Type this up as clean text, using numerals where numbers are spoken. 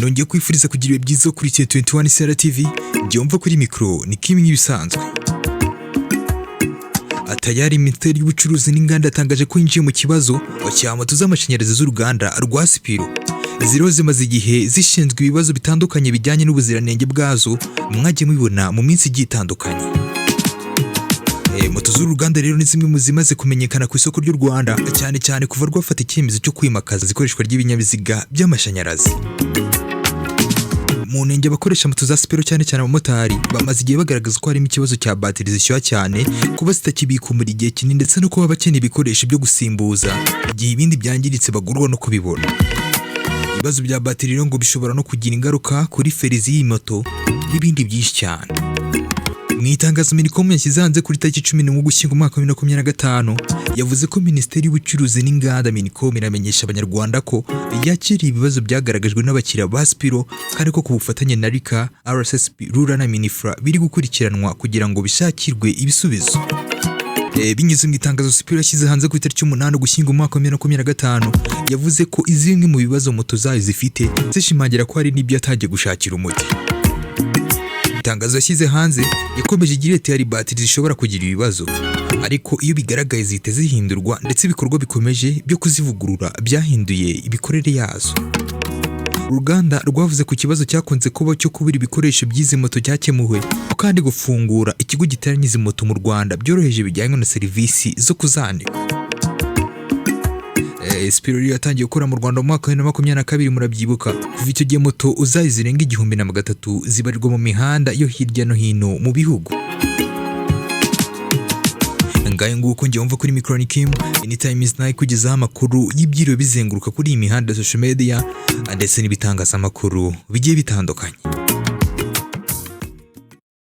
Nongeye kwifuriza kugira ibihe byiza kuri 21 Sera TV. Njye kuri mikoro ni kimwe nk'ibisanzwe. Tayari Minisiteri y'Ubucuruzi n'Inganda yatangaje ko yinjiye mu kibazo cya moto z'amashanyarazi z'uruganda rwa Spiro. Ziriho zimaze igihe zishinzwe ibibazo bitandukanye bijyanye n'ubuziranenge bwazo, mwagiye mubibona mu minsi igiye itandukanye. Moto z'uru ruganda rero ni zimwe mu zimaze kumenyekana ku isoko ry'u Rwanda, cyane cyane kuva rwafata icyemezo cyo kwimakaza ikoreshwa ry'ibinyabiziga by'amashanyarazi. Mu ntenge abakoresha moto za Spiro, cyane cyane abamotari, bamaze igihe bagaragaza ko harimo ikibazo cya batiri zishyuha cyane, kuba zitakibika umuriro igihe kinini, ndetse no kuba bakeneye ibikoresho byo gusimbuza igihe ibindi byangiritse bagurwa no kubibona. Ibibazo bya batiri rero ngo bishobora no kugira ingaruka kuri feri z'iyi moto n'ibindi byinshi cyane. Mu itangazo Minicom yashyize hanze kuri tariki 11 Ugushyingo umwaka wa 2025, yavuze ko Minisiteri y'Ubucuruzi n'Inganda, Minicom, iramenyesha Abanyarwanda ko yakiriye ibibazo byagaragajwe n'abakiriya ba Spiro, kandi ko ku bufatanye na RICA, RSSB, RURA na MININFRA biri gukurikiranwa kugira ngo bishakirwe ibisubizo. Binyuze mu itangazo Spiro yashyize hanze ku itariki 8 Ugushyingo umwaka wa 2025, yavuze ko zimwe mu bibazo moto zayo zifite, zishimangira ko hari n'ibyo yatangiye gushakira umuti. Itangazo yashyize hanze yakomeje igira iti: "Hari batiri zishobora kugira ibibazo, ariko iyo bigaragaye zihita zihindurwa, ndetse ibikorwa bikomeje byo kuzivugurura byahinduye imikorere yazo." Uruganda rwavuze ku kibazo cyakunze kuba cyo kubura ibikoresho by'izi moto cyakemuwe, ko kandi gufungura ikigo giteranya izi moto mu Rwanda byoroheje bijyanye na serivisi zo kuzanika. Spiro rero yatangiye gukora mu Rwanda mu mwaka wa 2022, murabyibuka. Kuva icyo gihe moto zayo zirenga 1300 zibarirwa mu mihanda yo hirya no hino mu bihugu. Ngayo nguko, njye wumva kuri Micro ni Kim, anytime is night, kugezaho amakuru y'ibyiriwe bizenguruka kuri iyi mihanda ya social media ndetse n'ibitangazamakuru bigiye bitandukanye.